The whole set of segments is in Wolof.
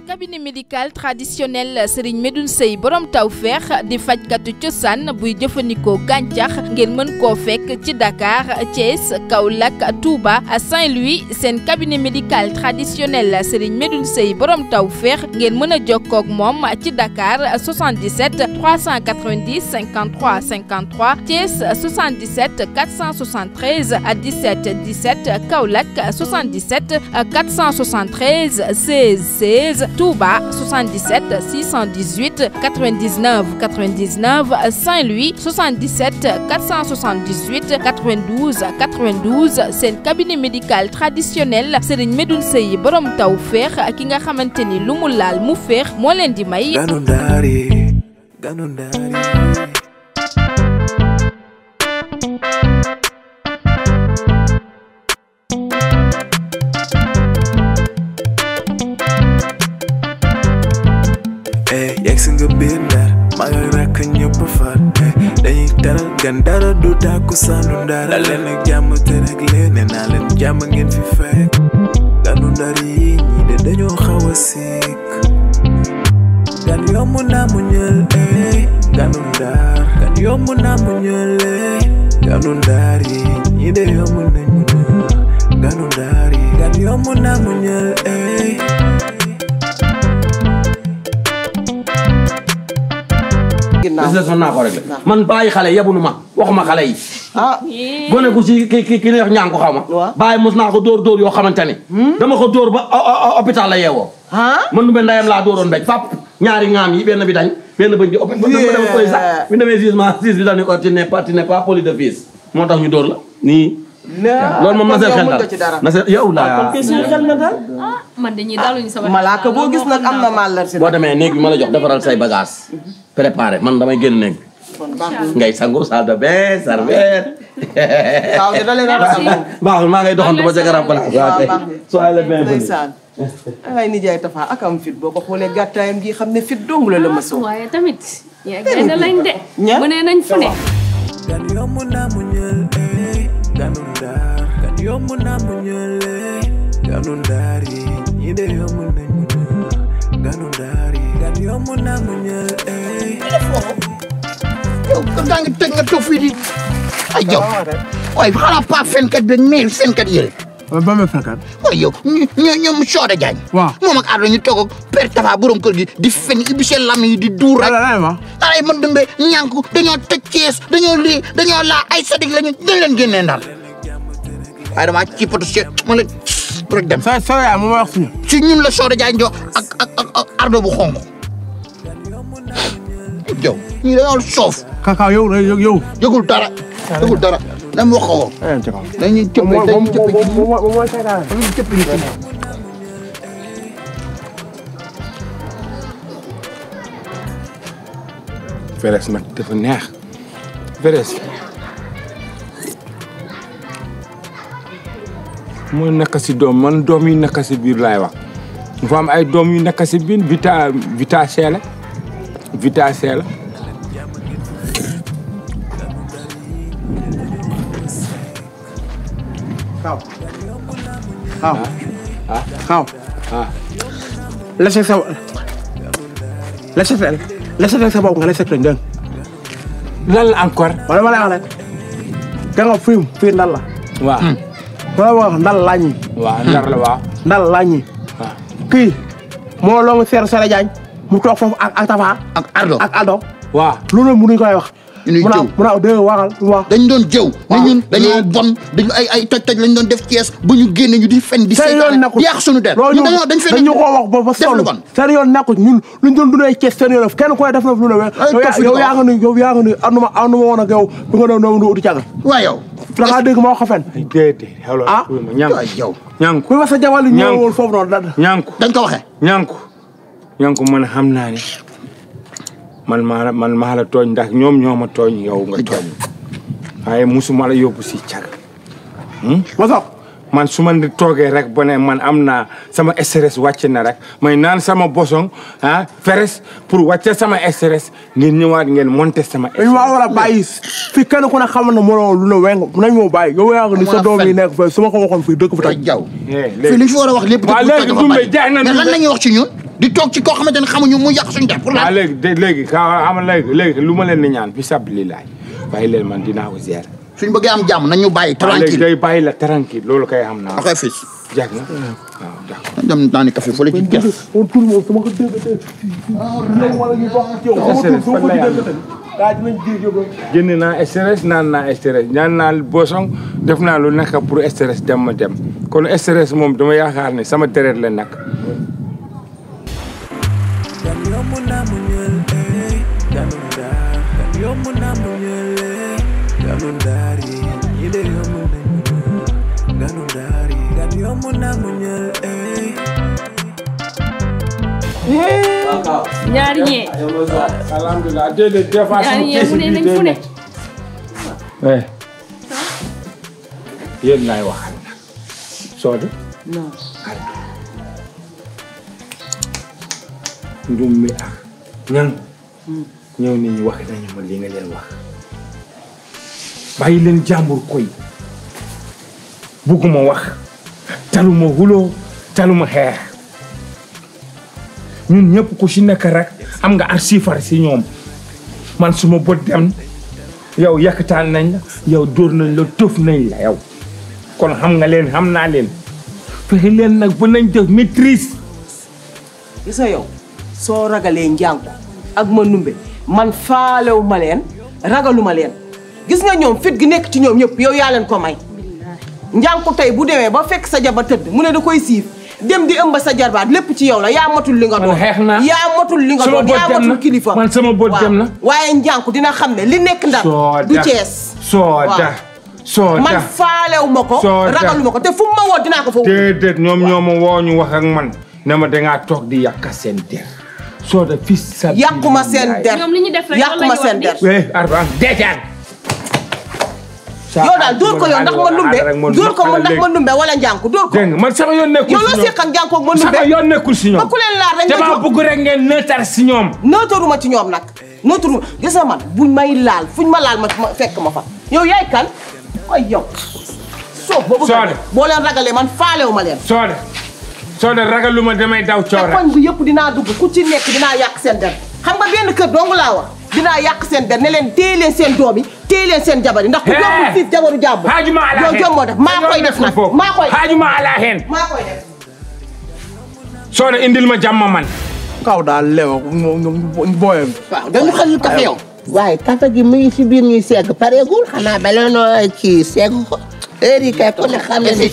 cabinet médical traditionnel Serigne Medoune Seye borom tawfeex di fajkatu cosaan buy jëfandikoo gàncax ngeen mën koo fekk ci Dakar Thiès Kaolack Touba Saint-Louis seen cabinet médical traditionnel Serigne Medoune Seye borom tawfeex ngeen mën a jokkoo ak moom ci Dakar 77 390 53 53 Thiès 77 473 17 17 Kaolack 77 473 16 16 Touba 77 618 99 99 Saint-Louis 77 478 92 92 seen cabinet médical traditionnel Serigne Medoune Seye borom tawfeex ki nga xamante ni lu mu laal mu féex moo leen di may. Yegsi nga biir Ndar maa ngi rakk ñëpp far dañuy teral gan dara du tàkku sànnu Ndar dal leen ak jàmm te rek leen ne naa leen jàmm ngeen fi fekk ganu Ndar yi ñii de dañoo xaw a sikk gan yomb naa mu ñël ganu Ndar gan yomb naa mu ñël ganu Ndar yi ñii de yomb nañ mu ñël ganu Ndar yi gan yomb naa mu ñël naa ko rek man bàyyi xale yebunu ma waxuma xale yi gone gu ci ki neex ñaan ko xaw ma bàyyi mos naa ko dóor yoo xamante ni dama ko dóor ba hôpital la yeewoo man du mel ndayam laa dóoroon mbéj fap ñaari ŋaam yi benn bi dañ benn bëñ di hôpital dama koy sax bi demee jugement juge bi dañu ko tu n'es pas poli de fils moo tax ñu dóor la nii loolu moom na seen xel daal na seen yow laa seen xel na daal man dañuy daluñu sama malaaka boo gis nag am na màllar si boo demee néeg bi ma la jox defaral say bagage préparé man damay génn néeg ngay sangu salle de bain serveur waaw da leen a sangu baaxul maa ngay doxantu ba ca garab place soo ay la bien ndeysaan ay nijaay Tafa ak am fit boo ko xoolee gàttaayam gi xam ne fit dong la la ma soo waaye tamit yaa gën lañ de mu ne nañ fu ne gan yomb naa mu ñël ganu Ndar gan yomb naa mu ñël ganu Ndar yi ñii de yomb nañ mu ñël ganu Ndar yi gan yomb naa mu ñël yow ko daa ngi teg nga toog fii di ay jaw waaye xanaa pas fenkat bi mais fenkat yële ba ma fenkat waaye yow ñoom Soda Diagne waaw moom ak Ardo ñu toog ak Père Tafa borom kër gi di fen ibbi seen lam yi di duur rek ay man dëmbe ñànku dañoo tëj Cees dañoo lii dañoo laa ay sadik lañu dañ leen génnee Ndar waaye damaa ci poto si ma leen rek dem sa yaay moom wax suñu si ñun la Soda Diagne jox ak Ardo bu xonq jow ñii dañoo soof kaka yow yëgul dara dama wax ko dañuy cëpp Veres nag dafa neex Veres moo nekk si doom man doom yi nekk si biir laay wax dafa am ay doom yu nekk si biir vita C la xaw laissez sa bopp nga laissez lañ dégg lan la encore wala ma lay wax rek ka nga fii ndal la waaw wala wax ndal lañi waaw ndar la waaw ndal lañi waaw kii moo loo ngi Soda Diagne mu toog foofu ak Tafa ak Ardo waaw loolu mënuñ koy wax mu naaw dégg waxal wax dañ doon jëw ne ñun dañoo bon dañu ay toj lañ doon def Thiès bu ñu génne ñu di fen di seytaane yàq suñu der ñu dañ fen dañu ko wax ba sonn seen yoon nekkul ñun luñ doon dundee Thiès seen yoon kenn koy def na lu ne yow yaa nga ni anduma woon ak yow bi nga doon uti caga waaw yow da ngaa dégg ma wax ko fen ñànku kuy wax sa jawal yi ñëwoon foofu noonu ñànku dañ ko waxee ñànku man xam naa ne man maa la tooñ ndax ñoom ñoo ma tooñ yow nga tooñ waaye musuma la yóbbu si caga man su ma toogee rek ba ne man am naa sama stress wàcc na rek may naan sama boson Veres pour wàcce sama stress ngeen ñëwaat ngeen monter sama stress. maa war a bàyyi fii kenn ku ne xam na mënoo lu ne weng nañ moo bàyyi yow yaa ngi ni sa doom yi nekk fii su ma ko waxoon fii dëkk fi toj jaw fii li ñu fi war a wax lépp mais lan la ñuy wax ci ñun di toog ci koo xamante ne xamuñu mu yàq suñu def pour la. waaw léegi xam léegi lu ma leen di ñaan fi sabilillahi bàyyi leen man dinaa ko gérer. suñ bëggee am jàmm nañu bàyyi tranquille. léegi day bàyyi la tranquille loolu kay xam naa. ok fils. jeex na waaw d'accord. dem naa ni café fële ci kees. génn naa stress naan naa stress ñaan naa boson def naa lu nekk pour stress dem ma dem kon stress moom dama yaakaar ne sama deret la nekk. ñaari ñee. alhamdulilah déedéet des fois ñaari ñee mu ne nañ fu ne. yéen laay waxal nag. Soda. non. Ndum mi ak ñan. ñëw nit ñi wax nañu ma li nga leen wax. bàyyi leen jàmbur koy. bugguma wax. taluma huloo taluma xeex. ñun ñëpp ku si nekk rek am nga ar sifar si ñoom man suma bët dem yow yàkkataan nañ la yow dóor nañ la tëf nañ la yow kon xam nga leen xam naa leen fexe leen nag ba nañ def maîtrise. gis nga yow soo ragalee njànku ak ma numbe man faalewu ma leen ragalu ma leen gis nga ñoom fit gi nekk ci ñoom ñëpp yow yaa leen ko may njànku tey bu demee ba fekk sa jabar tëdd mu ne da koy siif dem di ëmb sa jarbaat lépp ci yow la yaa matul li nga doon xeex naa yaa matul li nga doon yaa matul kilifa man sama bët dem na waaye njànku dina xam ne li nekk ndar du Cees Soda man faalewu ma ko ragalu ma ko te fu ma woo dinaa ko fa déedéet ñoom ñoo ma woo ñu wax ak man ne ma dangaa toog di yàq seen der Soda fii sa yàquma seen der ñoom li ñu def rek yàquma seen der yow daal dóor ko yow ndax ma numbe dóor ko ndax ma numbe wala njànku dóor ko man sama yoon nekkul si ñoom yow loo seq ak njànku ak ma numbe sama yoon nekkul si ñoom ba ku leen laar rek dama bëgg rek ngeen nëtar si ñoom nëtaruma ci ñoom nag nëtaruma gis nga man buñ may laal fuñ ma laal ma fekk ma fa yow yaay kan ay yow soo boobu boo leen ragalee man faalewu ma leen Soda ragaluma damay daw coora koñ bi yëpp dinaa dugg ku ci nekk dinaa yàq seen der xam nga benn kër dong laa wax dinaa yàq seen der ne leen téye leen seen doom yi téye leen seen jabar yi ndax ku jombul fiif jabaru jàmbu yow jommoo def maa koy def nag maa koy xaajuma ala heen maa koy def Soda indil ma jàmm man kaw daal leew booyam waaw dañu xel café yow waaye café gi mu ngi si biir ñuy segg pareegul xanaa belenoo kii segg ko heure yi kay ko ne xam ne ni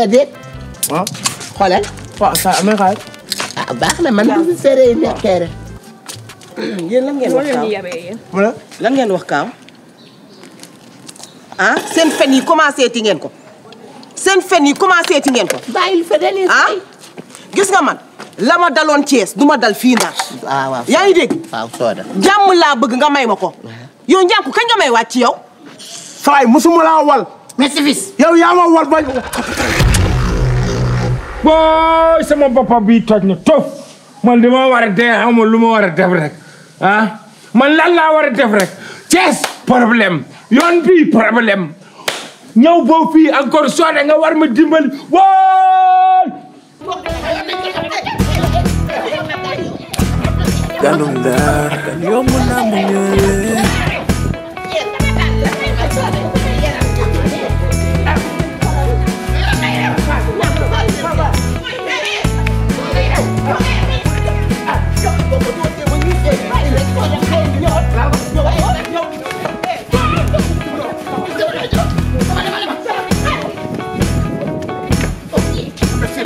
déet waaw xoolal waaw sa amee xaar baax na man bu fi fere nekkee rek yéen lan ngeen wax kaaw lan ngeen wax kaaw ah seen fen yi commencé ti ngeen ko seen fen yi commencé ti ngeen ko bàyyil fa deni ah gis nga man la ma daloon Thiès du ma dal fii Ndar waaw yaa ngi dégg waaw Soda jàmm laa bëgg nga may ma ko yow njànku kañ nga may wàcc yow saay musuma laa wal merci fils yow yaa ma wal bañ booy sama bopp bi toj na tof man dama war a dee xamul lu ma war a def rek ah man lan laa war a def rek Thiès problème yoon bi problème ñëw boo fii encore Soda nga war ma dimbali woon ganum Ndar yomb na mu ñëwee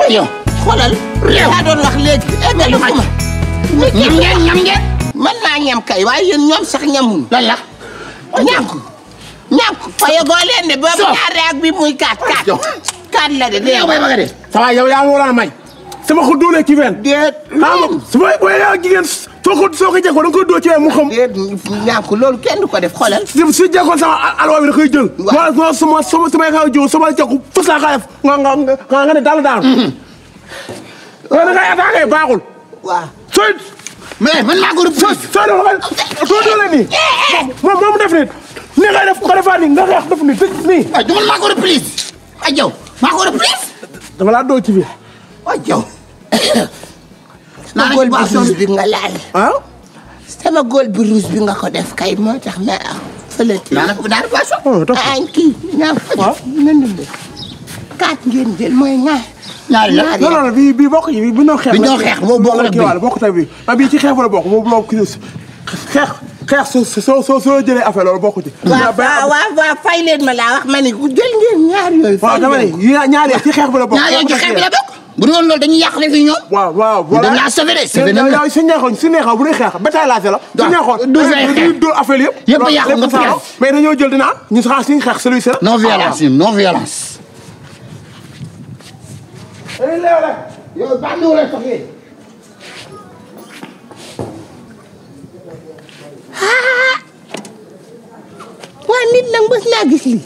yow xoolal yaa doon wax léegi eggalu ma ñam ngeen man naa ñam kay waaye yéen ñoom sax ñamuñu lan la ñàkk faye goo leen de boobu ñaar ak bi muy kaat la de yow bay bëgg de sama yow yaa ma war a may sama ko dóolee ci fen déet su ma booy yaa jigéen soo ko jekkoo da nga koy dóor ci mu xam déet ñàkk loolu kenn du ko def xoolal su jekkoon sama alwa bi da koy jël mo sama ka jow sama jekku fës laa kaa def nga ne daal da ngay attaqué baaxul waaw sooy mais man maa ko rëbb soo doolee nii moom def nii ni ngay def ko defaat nii nga xeex def nii waaw dugal maa ko rëbb please ay jaw maa ko rëbb please dama laa doo ci biir ay jaw naa góol bi rouge bi nga laal. ah. sama góol bi rouge bi nga ko def kay moo tax ma fële ci. naa la boisson. ah kii ñaar fa def. 4 ngeen jël mooy ñaari la non bii bokk yi bi ñoo xeex. bi ñoo xeex boobu bokk kii wàll bokk tamit bii ci xeex wala bokk moom xeex soo jëlee affaire loolu bokk ci. waaw fay leen ma laa wax ma ne jël ngeen ñaar yooyu. waaw dama ne ñaar yi ci xeex bi la bokk. ñaar yooyu ci xeex bi la bokk. bu dul woon loolu dañuy yàq fi ñoom. waaw voilà dañ laa sauvé su neexoon bu dee xeex bétail lancé la. su neexoon dañuy dóor affaire yëpp. yëpp a yàqu nga pire. mais dañoo jël dina ñu sax suñu xeex celui-ci la. non violence non violence. yow baax na wala sax yéen. waaye nit nag mës naa gis lii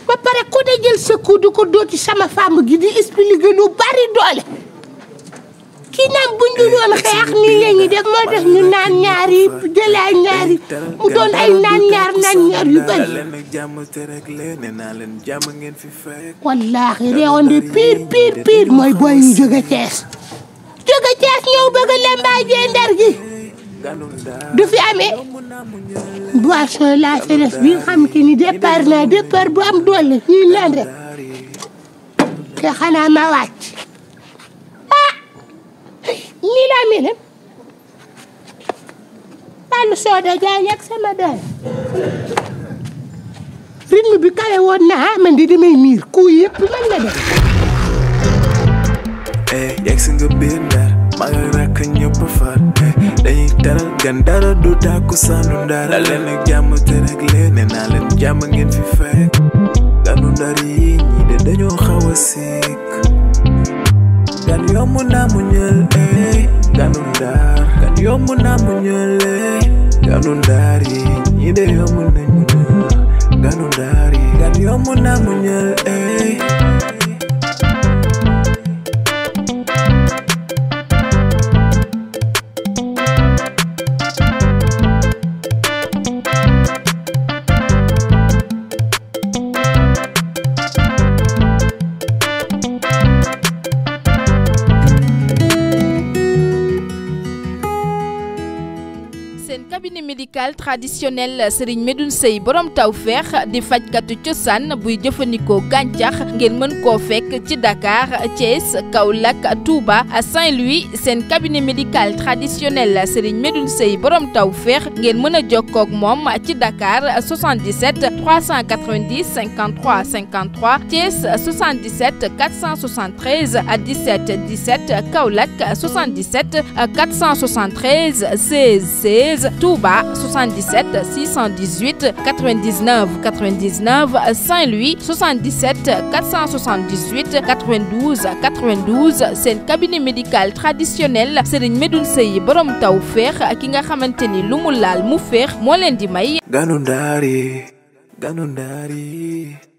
ba pare ku ne jël sa coup di ko dóor ci sama femme gi di expliquer lu bari doole kii naan bu ñu doon xeex nii la ñuy def moo tax ñu naan ñaari jëlaat ñaari mu doon ay naan ñaar yu bari. wallaahi réewande pire mooy booy yu jóge Thiès ñëw bëgg lembaajee Ndar gi du fi amee boisson la Céleste bi nga xam te ni départ bu am doole ñuy naan rek te xanaa ma wàcc nii laa mel ne Fallou Soda Diagne ak sama doole rythme bi kawe woon naa man di damay miir ku yëpp man la def. yegg si nga biir Ndar maa ngi rakk ñëpp far dañuy teral gan dara du tàkku sànnu Ndar la leen ak jàmm te rek leen ne naa leen jàmm ngeen fi fekk ganu Ndar yi ñii de dañoo xaw a sikk gan yomb naa mu ñël ganu Ndar gan yomb naa mu ñël ganu Ndar yi ñii de yomb nañ mu ñël ganu Ndar yi gan yomb naa mu ñël cabinet médical traditionnel Serigne Medoune Seye borom tawfeex di fajkatu cosaan buy jëfandikoo gàncax ngeen mën koo fekk ci Dakar Thiès Kaolack Touba Saint-Louis seen cabinet médical traditionnel Serigne Medoune Seye borom tawfeex ngeen mën a jokkoo ak moom ci Dakar 77 390 53 53 Thiès 77 473 17 17 Kaolack 77 473 16 16 Touba 77 618 99 99 Saint-Louis 77 478 92 92 seen cabinet médical traditionnel Serigne Medoune Seye borom tawfeex ki nga xamante ni lu mu laal mu féex moo leen di may. Ganu Ndar yi